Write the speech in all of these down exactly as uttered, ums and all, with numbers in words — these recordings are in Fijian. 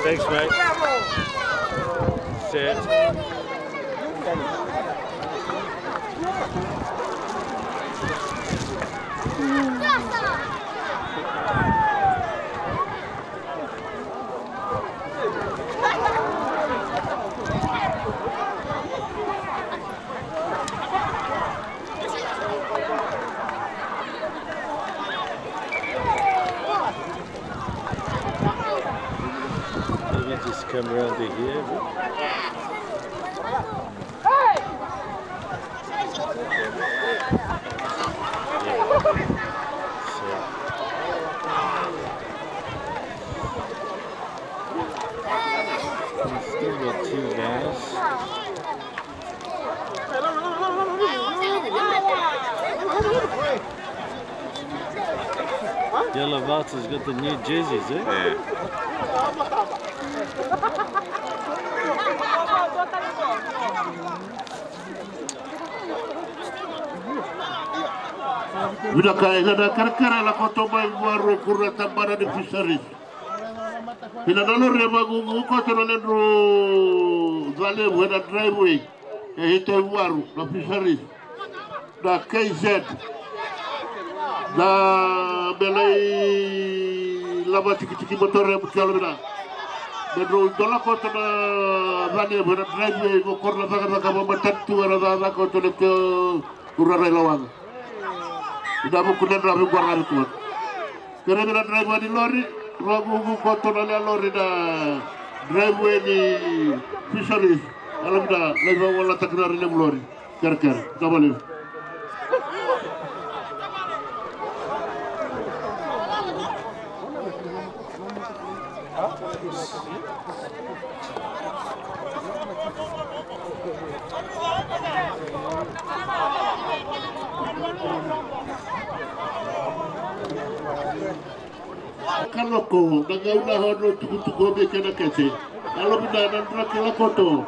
Thanks, mate. Sit. Maybe just come around to here. Yeah. So. Still got two guys. Yellow Voucher's got the new jerseys, eh? Yeah. Vinaka, ena kerekere lako tu mai vua, rua kura tabana ni Fisheries. Ina na lori e vagugu koto na ledru ca levu ena driveway. E hito e vuaru na Fisheries, na K Z, na Belai Lava Tikitiki Motorem Kialovina. Me drau dola koto na ca levu ena driveway, ko koro na cakacaka vamatanitu era cakacaka koto le ke urarai lawaga. Ina vuku ledra veiqwaravi koto. Kerei na draiva ni lori, vagugu koto na lewe lori na draiva ni Fisheries. Ala vinaka, lai vawalataki na levu lori. Kerekere, vinaka vakalevu. Kaloko, na gauna hono tukutuku me kena kese. Alo vinaka na draki lakoto.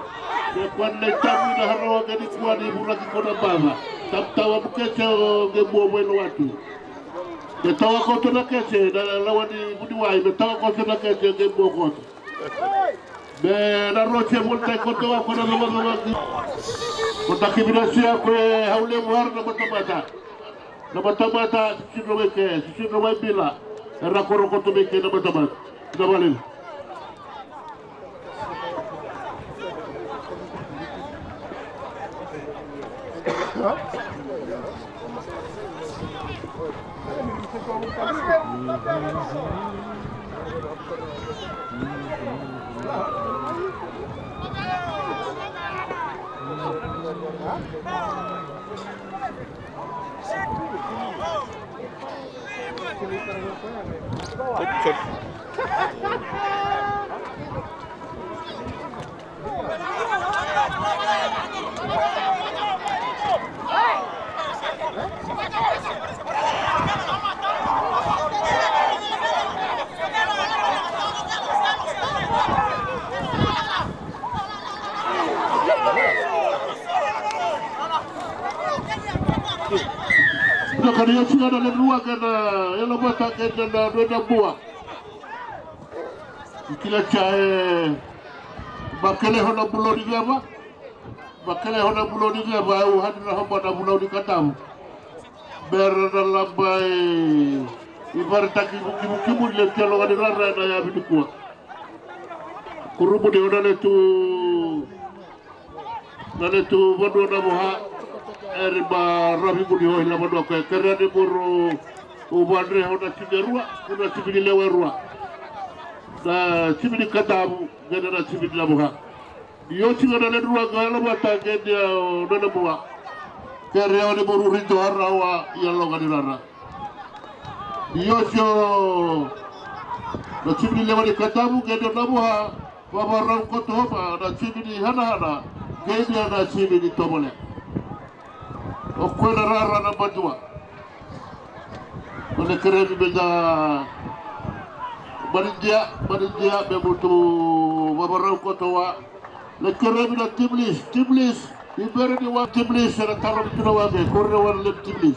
Me kua ni tamu na harawa gani kua ni vuraki kona bava. Tamtawa mukese o ge mua mai lo watu. Me tawa koto na kese, na lawa ni vuniwai, me tawa koto na kese, ge mua koto. Me na rosi e volita koto wa kona cavacava. Kota ki vinasia ko e hau levu hara na matamata. Na matamata, sisidro wai ke, sisidro wai bila. E ra koro koto me ke na matamata. Na vale. Na kari oti ga na le rua ga na yalo vata ga na na na bua. Kila tia e bakele hona buloni geva. Bakele hona buloni geva au hani na homa na buloni katavu. Bera na laba e ivaritaki vukivukimu le tia loga ni rara na yavi ni kua. Kurubu ni hona le tu Na letu vanua na voha. Eri ba ravi guni hoi na vanua koya kerea ni buru. U vadre hau na timi e rua, u na timi ni lewe rua. Na timi ni kadavu gene na timi ni na voha. Ni oti ga na le rua ga yalo vata gene a nona mua. Kerea ni buru rido harawa yalo ga ni rara. Ni oti o na timi ni lewe ni kadavu gene na voha. Vavarau koto homa na timi ni hanahana kei na timi ni tomole. O koya na rara na madua. O le kerevi me da manidia manidia me mutu vavarau koto wa. Le kerevi na timlis timlis. Ni bere ni wa timlis era taro mutu na wa me kore wa le timlis.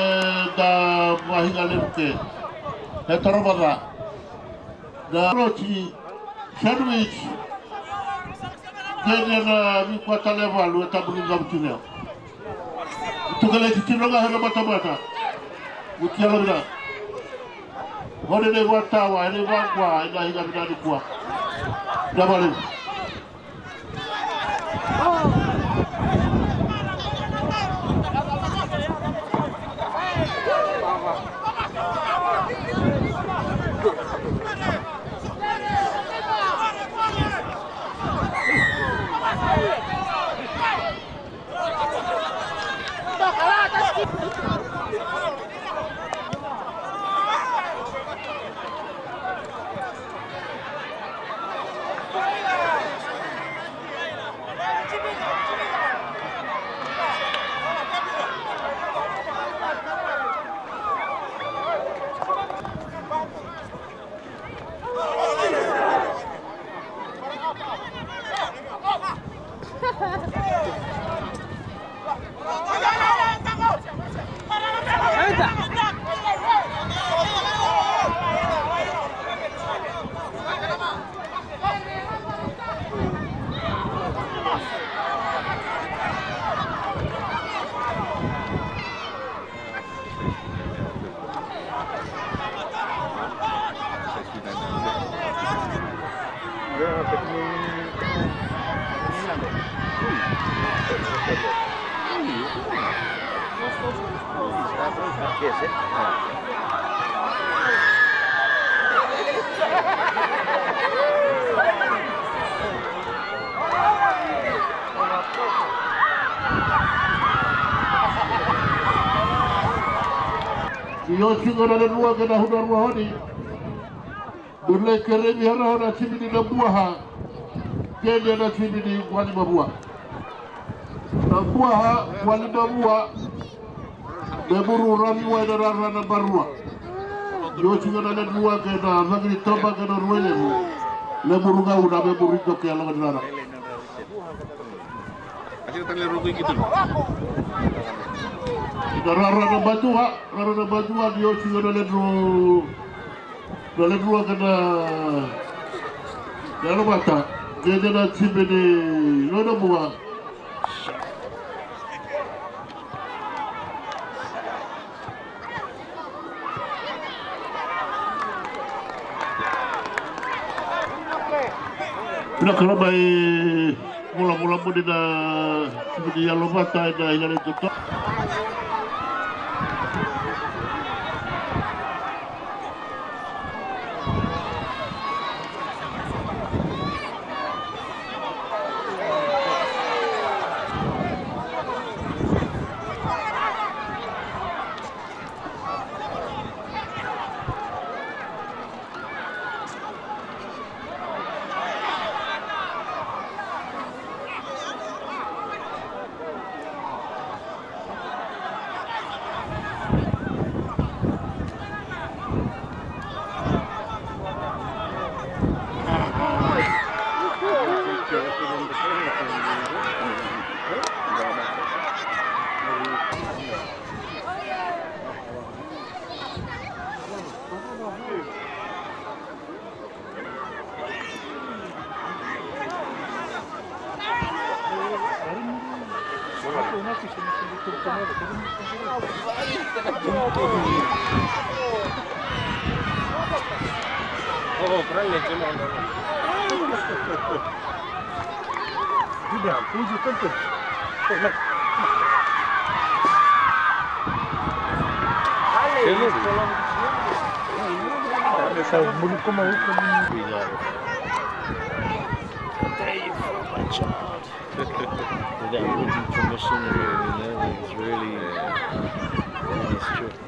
da mahiga levu ke. E toro vata. Da roti sandwich. Kei na vikuatalevalu e tabu ni gavutu leo. Tukalai titino ga hena matamata. Uti yalo vina. Hone nei vatawa, hene vagua, ena higa vina ni kua. Da vale. Io, siga na le rua kei na huna rua honi. Dulai kerevi hana hona timi ni Nabuaha. Kei na timi ni Gualimavua. Nabuaha, Gualimavua. Leburu ravi wai na rara na barua. Io, siga na le rua kei na vagi ni toba kei na rua levu. Leburu gau na leburu ito kei a lava ni rara. Ina rara na badua, rara na badua ni oti na ledru, na ledru aka na, na yalovata. Kei na timi ni Loinabua. Vinaka, mai mulamula muni na timi ni Yalovata ena igalei toto. Thank you for my child. Without written permission, you know, it's really, really strict.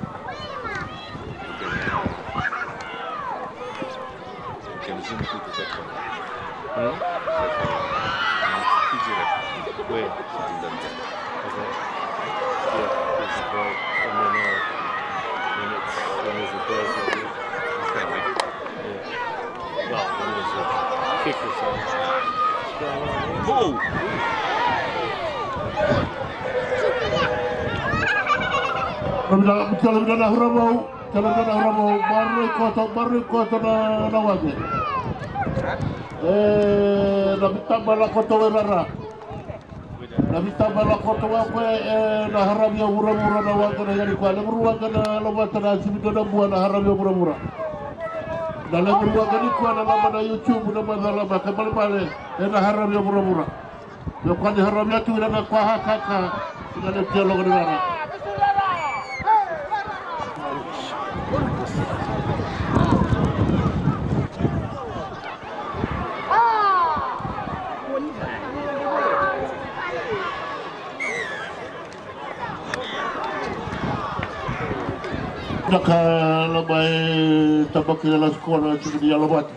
Tala vinaka, tala vinaka na hura vou, tala vinaka na hura vou, maroroi koto, maroroi koto na, na wage. E, na vitaba na koto wai rara. Na vitaba na koto wai koya, e, na haravi ya vuravura na wage na yali koya. Levu ruwaga na lomata na sivi dua na bua na haravi ya vuravura. Na levu ruwaga ni koya na loma na YouTube na macala maka balebale, e, na haravi ya vuravura. Meu kua ni haravi atu ira na kwa hakaka. Ina na tia loga ni rara. Na ka laba e tabaki na lasu kona tiko ni yalo vata.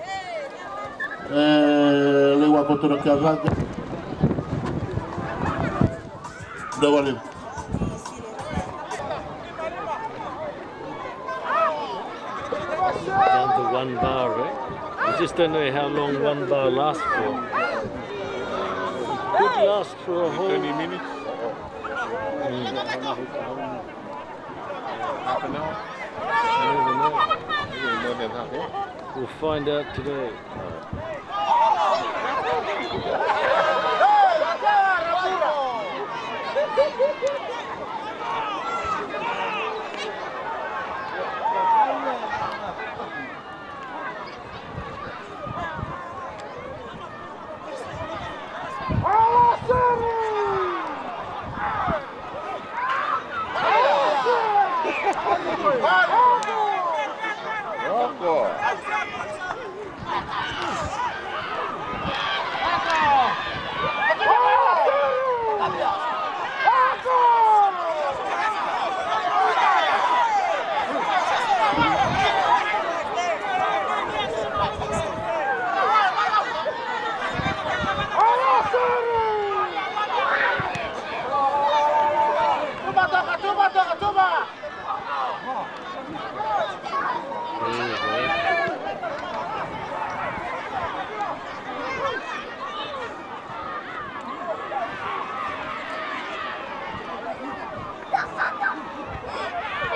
E, lewa koto na kia caca. Da wale. Down to one bar, eh? I just don't know how long one bar lasts for. Could last for a whole twenty minutes. Mm. Half an hour? I don't even know. Maybe more than half, eh? We'll find out today.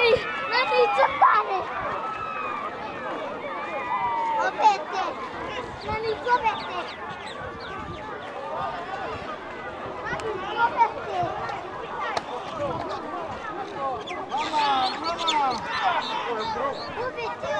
Ei, nani Japani? O Pete. Nani ko Pete? Nani ko Pete? Ko Pete.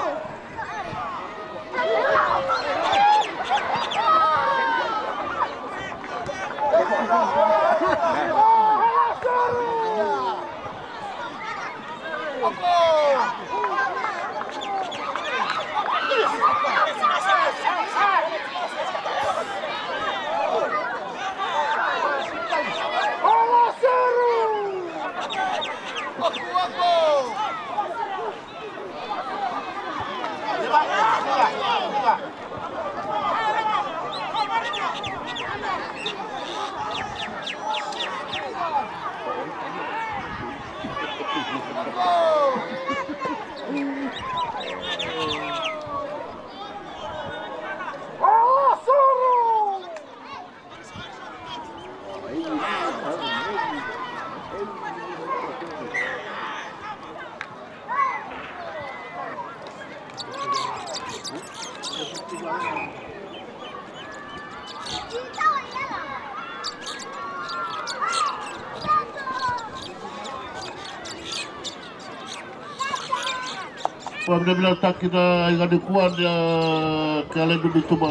Vakavinavinakataki na iga nikua na kea lai dumi tuma.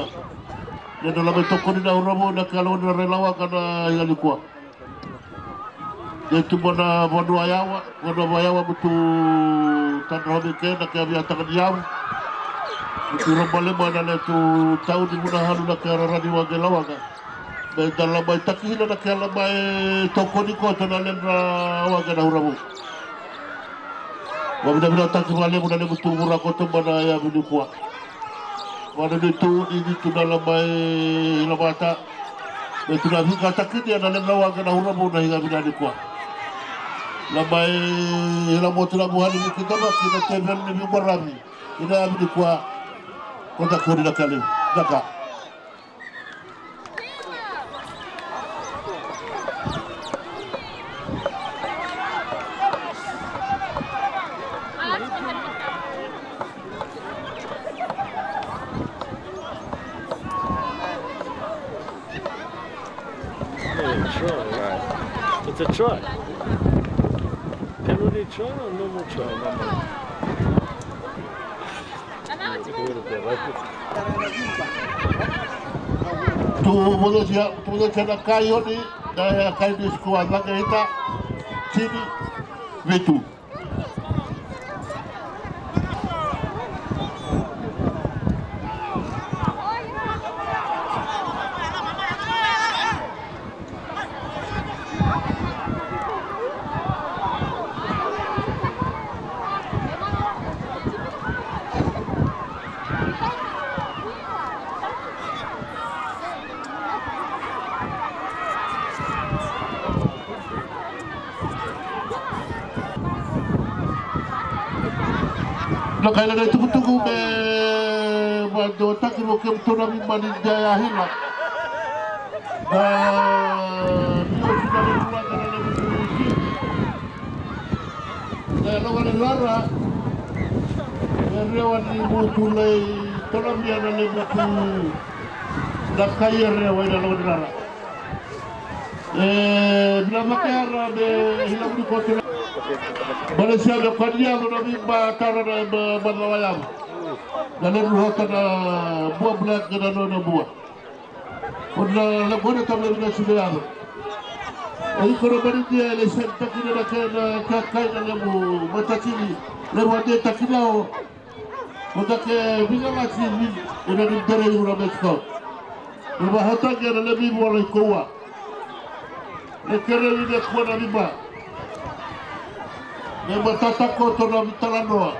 Na lama i tokoni na uravu na kea lagoni na rai lawaqa na iga nikua. Ke tuba na vanua yawa, vanua vakayawa mutu tadrava me kena ke via taka ni yavu. Mutu roba lema na letu tauni vuna halu na ke rarani wage lawaga. Me da lama i takina na ke lama e tokoni koto na ledra wage na uravu. Vakavinavinakataki vakalevu na levu tu vura koto ma na yavu nikua. Vana ni tu ni vitu na lama e ilavata. Me tu na vika takini ena lena waqa na uravu na iga vina nikua. Lama e ila motu na vuhani ni kidavaki na teveli ni vibaravi. Ina yavu nikua. Ko da kuri na kaliu. Daka. Hey, try. It's a try. Penalty try or normal try? Tu vodosia, tu vodosia na kai oni, na kai ni skua, na kai ita, tini, vitu. Na kaila na itukutuku me vakadewataki mo kemudou na veimani dea ya hila. Na vio sina le vulaga na levu tu isi. Na logani rara. E rewa ni mutu lai tolamia na levu tu. Na kai e rewa ina logani rara. E, vila makara me hilavuni koto na. Malaysia me kania lo na viba tara na ma, ma na wayamu. Na le ruhota na bua black na no na bua. Kona la kona tabla vina sile yaro. E iko na mani dia ele sen takina na kena kakai na lemu matakini. Lemu ade takinao. Kota ke vinagati ni ena ni dere ura Mexico. Me vahotaki ena levi vola i koua. Me kerevi me kua na viva. Me matata koto na vitalanoa.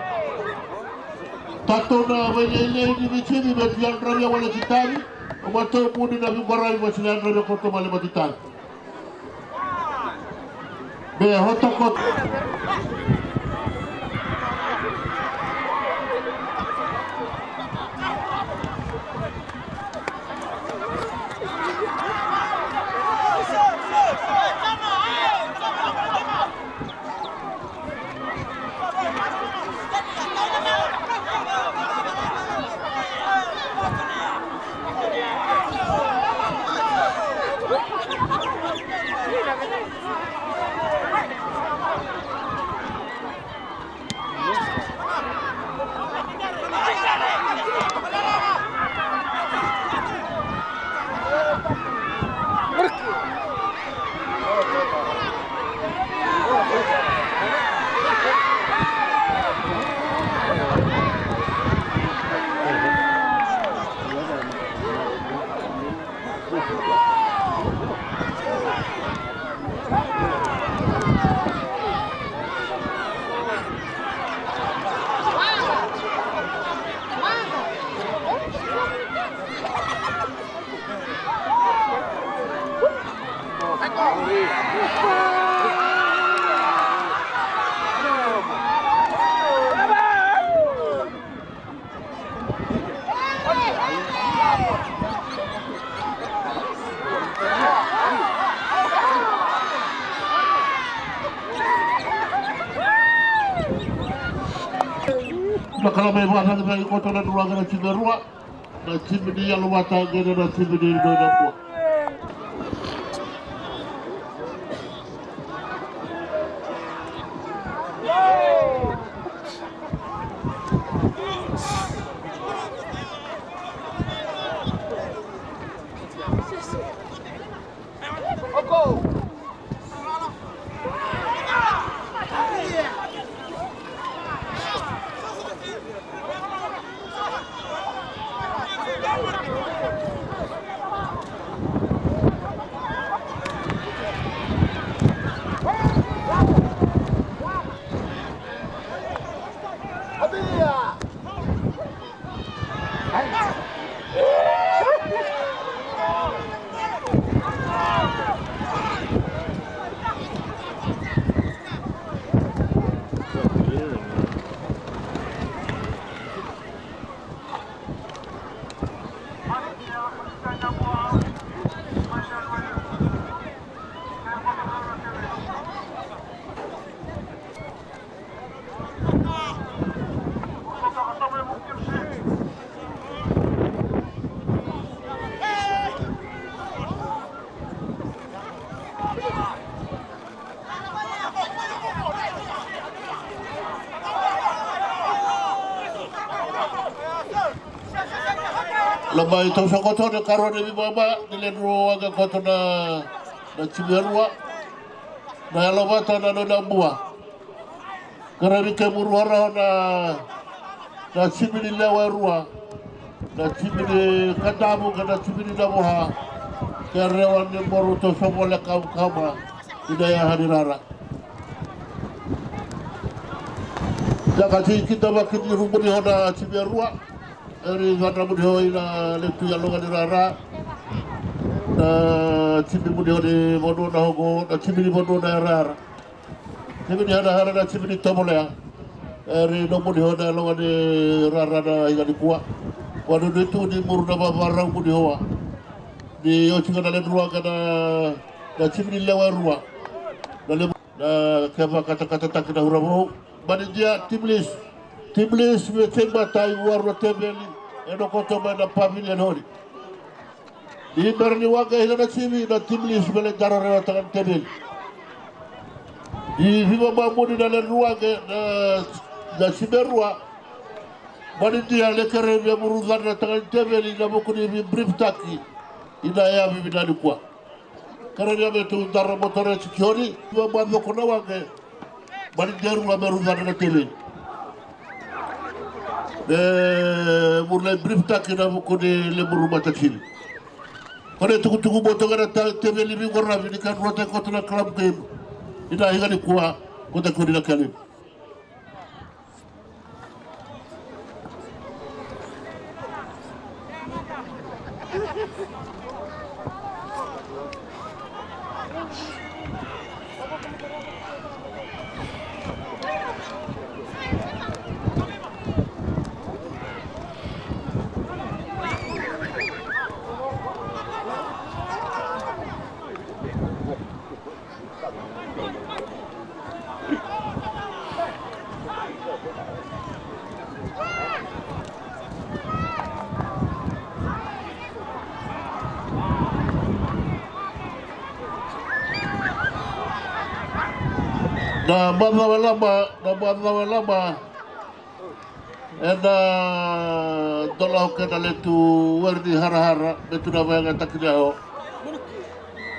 Tatou na vaileilei ni vitini me tiadravi a wale titavi. O matou muni na vibaravi ma tiadravi a koto male ma titavi. Be hotokot. Na kalama e vakacagicagi koto na drua kei na timi e rua. Na timi ni Yalo Vata kei na timi ni Doi Nabua. Lomai, tou sa koto na karua ni veimama ni lewe rua ga koto na, na timi e rua. Na yalovata na nona bua. Kerea ni kemuru rawa na, na timi ni lewe rua. Na timi ni Kadavu kei na timi ni Navoha. Kerea ni boro tou sa voleka kama ina yaha ni rara. Ia ka tei kidavaki ni rumuni ho na timi e rua. Eri gadra muni ho ina letu yaloga ni rara. Na timi muni ho ni vanua na oqo, na timi ni vanua na yarayara. Timi ni yarayara na timi ni Tovolea. Eri nomuni ho na yaloga ni rara na iga nikua. Vanua ni tu ni muru na vavarau muni hoa. Ni oti ga na lewe rua ga na, na timi ni lewe rua. Na lewe Na kevaka takataki na ura vou. Manidia, Timlis. Timlis, me tei matai vua rua teveli. E na koto mai na pavilion hori. Ni bera ni waqe ina na timi na Timlis me lai daro rewa taka na teveli. Ni viva mamuni na lewe rua ga na, na timi e rua. Manidia, le kere via muru cana taka na teveli na vuku ni vi brief taki. Ina yavi vinani kua. Kere ni a me tu dara mo tore tiki hori, tu a ma voko na wage. Mani deru a me ru dara na tele. E, mur lai brief taki na vuku ni le muru mata tini. Kore tukutuku mo toka na ta, teveli vi koravi ni ka rua ta koto na club game. Ina higa ni kua, kota kuri na kalim. Na macawa lama, na macawa lama. Ena dola o kena letu weri ni harahara me tu na vaiyagataki ni yaho.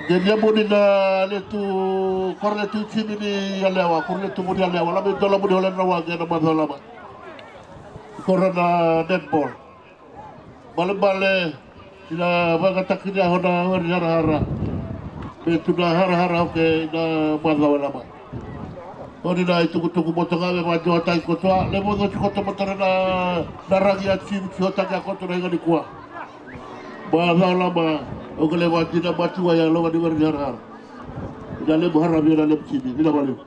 Ke ni yamuni na letu, kora letu timi ni yalewa, kora letu muni yalewa, lama i dola muni o lena wage ena macawa lama. Kora na netball. Balebale, ina vakatakini yaho na weri harahara. Me tu na harahara oke ina macawa lama. Oni na itukutuku motoka me vakadewataki kotoa. Le moco ti koto motore na, na ragi a timu ti otaki a koto na iga ni kua. Macawa lama, oke le vakadina matiwa ya loga ni weri harahara. Ina lebu haravi ena lebu timi, ina valevu.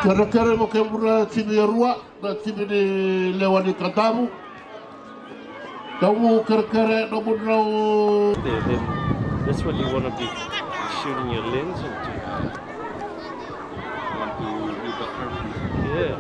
Kerekere mo kemura timi e rua. Na timi ni lewa ni Kadavu. Davu kerekere na mudrau. There, then that's what you wanna be shooting your lens into. Yeah.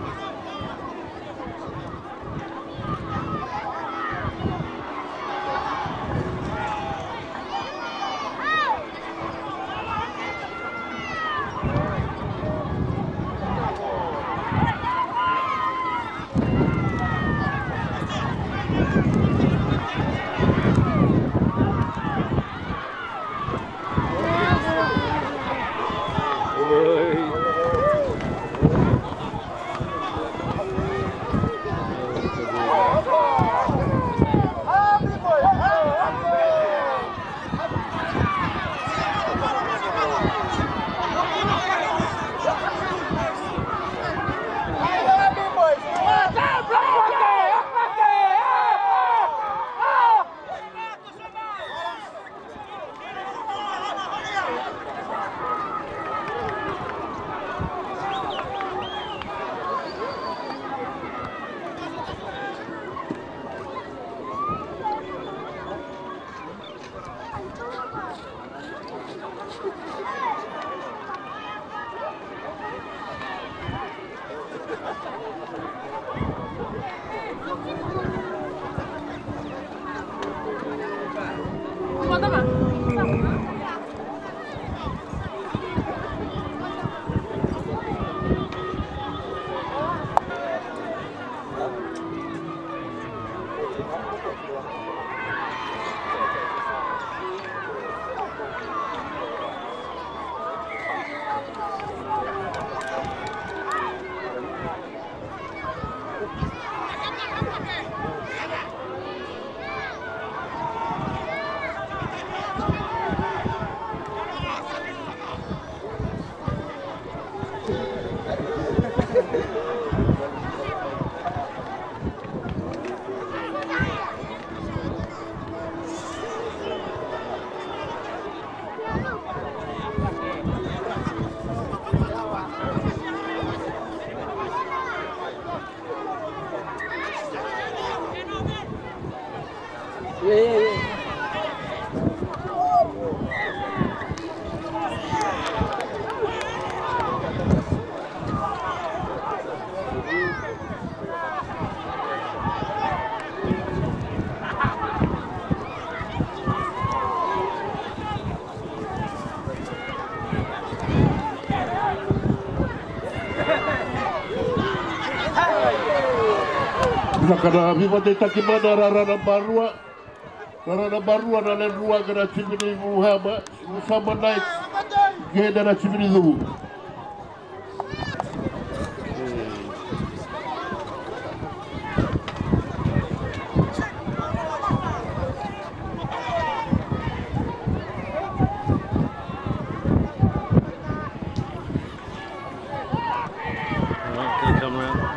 Vinaka na veivakadeitaki mai na rara naba rua. Rara naba rua na Ledru Waqa na timi ni Vuhama, Vuhama Knights. Kei na timi ni Cuvu. Well, can you come around?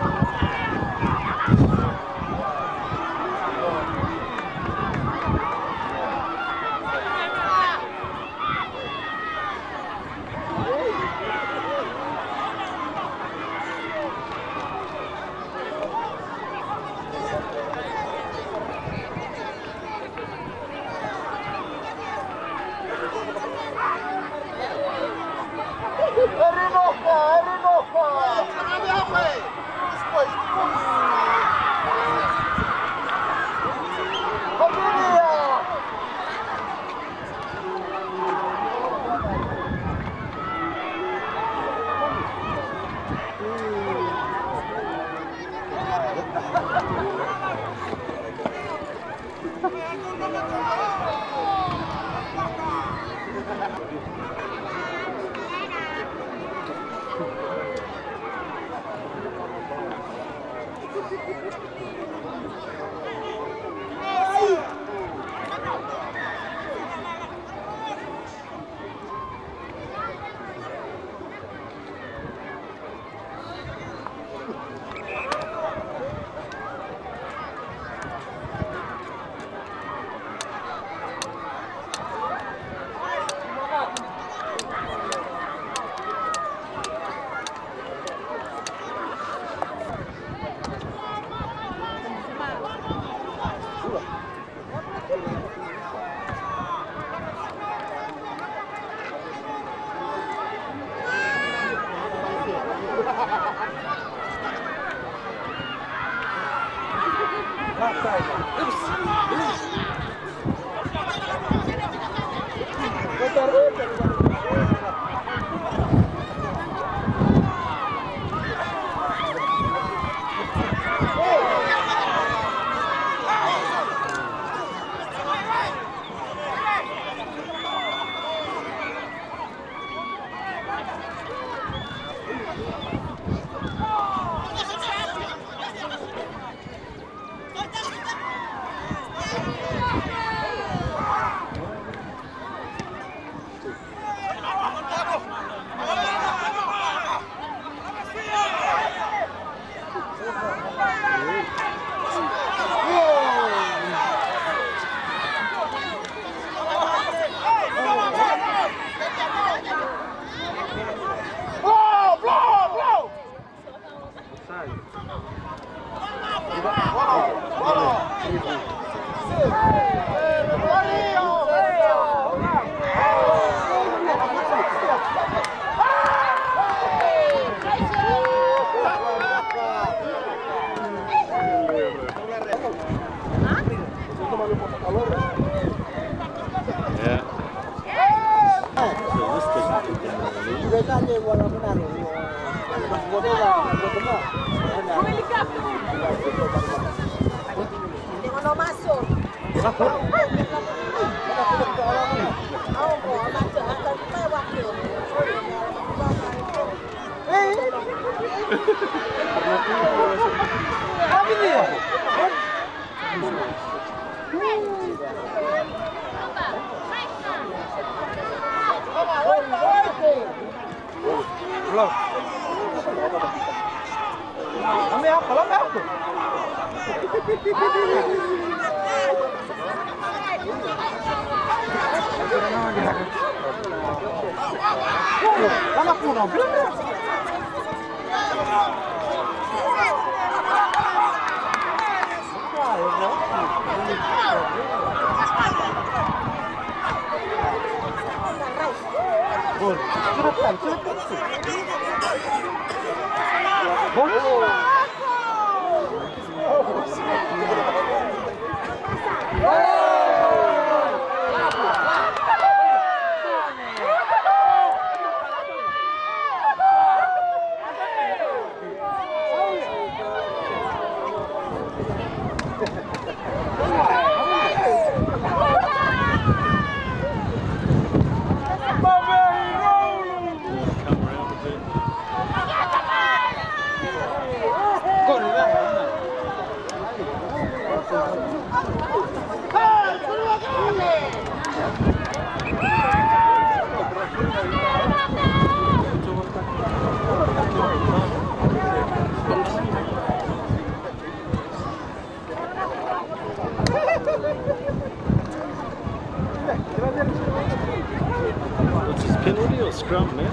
What's his penalty or scrum, man?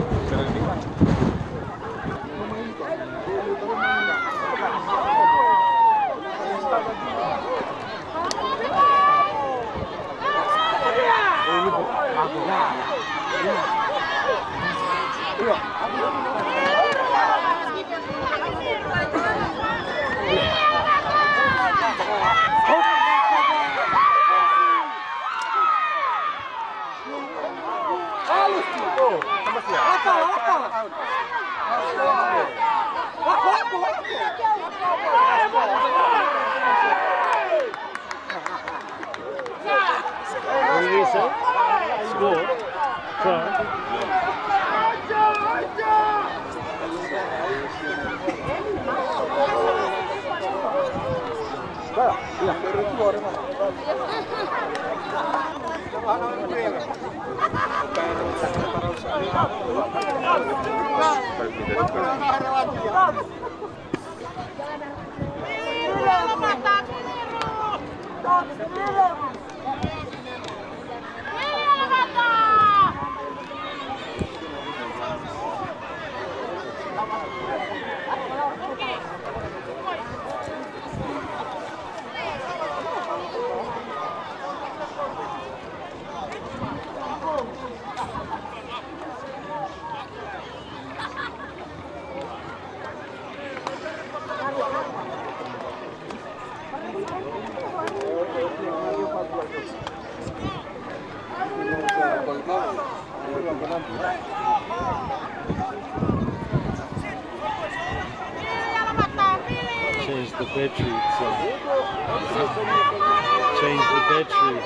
What did he say? Score. Try. Change the battery, it's, uh, change the battery.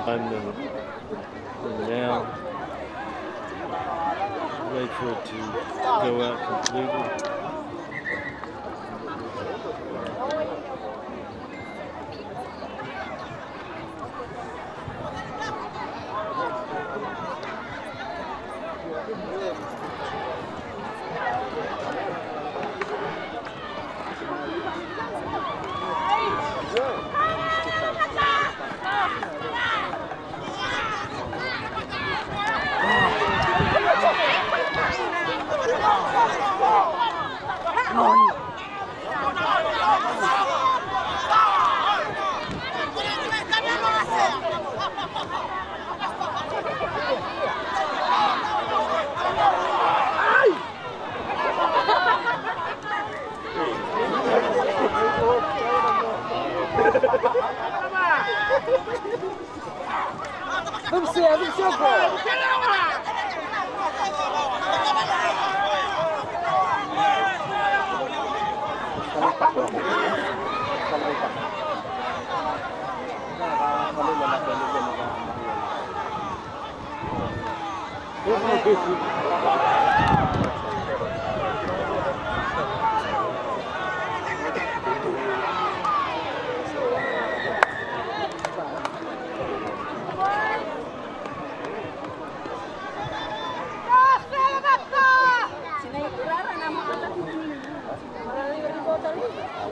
And, uh, and now, wait for it to go out completely.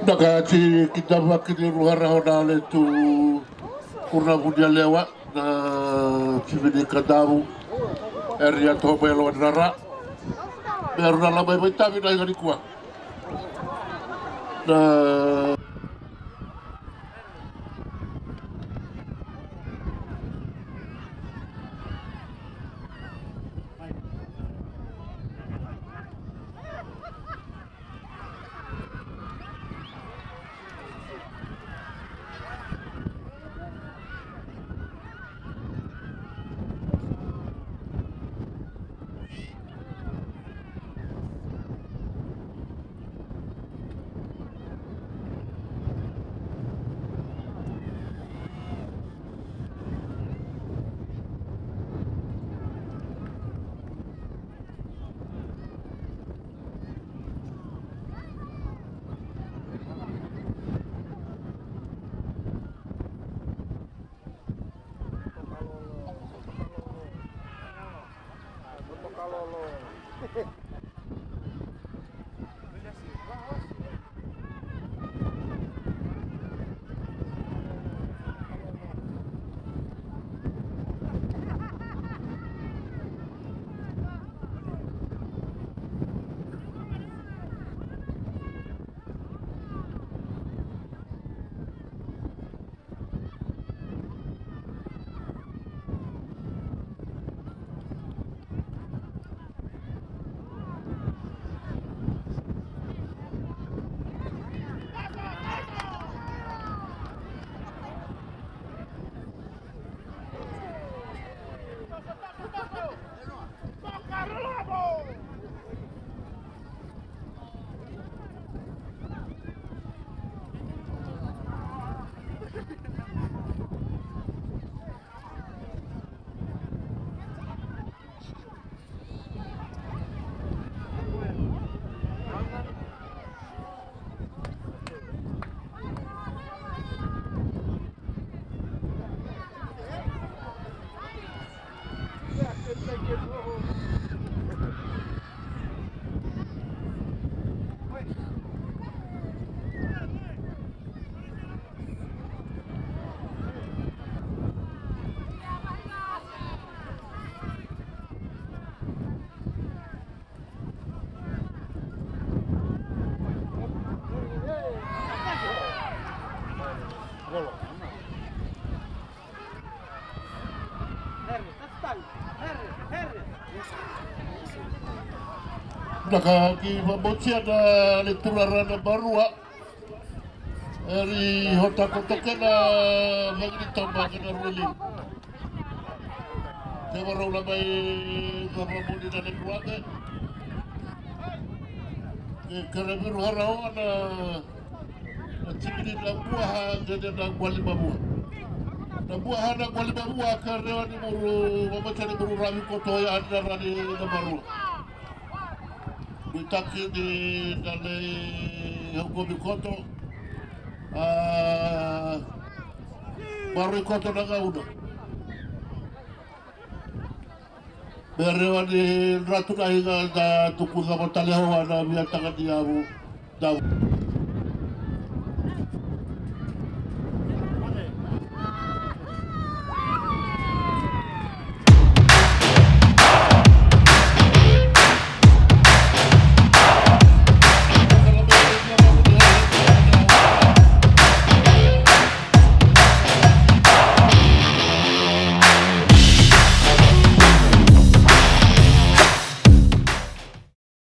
Na ka ti kitavaki ni ruharaho na le tu kurna vuni a lewa na tivini kadavu. Eri a toba e loa ni rara me ru na labai vaitavi na iga nikua. Na Na ka ki vabotia na le turara na barua. Eri hota koto kena vagini taba kena rueli. Ke varau na mai vavamuni na le ruate. Ke kere viru harawa na na timi ni na buaha kei na guali mavua. Na buaha na guali mavua kerewa ni muru vamata ni muru ravi koto ya ni na rani na marua. Mitaki ni na lei haukovi koto. A marui koto na gauna. Me rewa ni ratu na iga da tuku cava tale hau ana via taka ni yavu. Davu.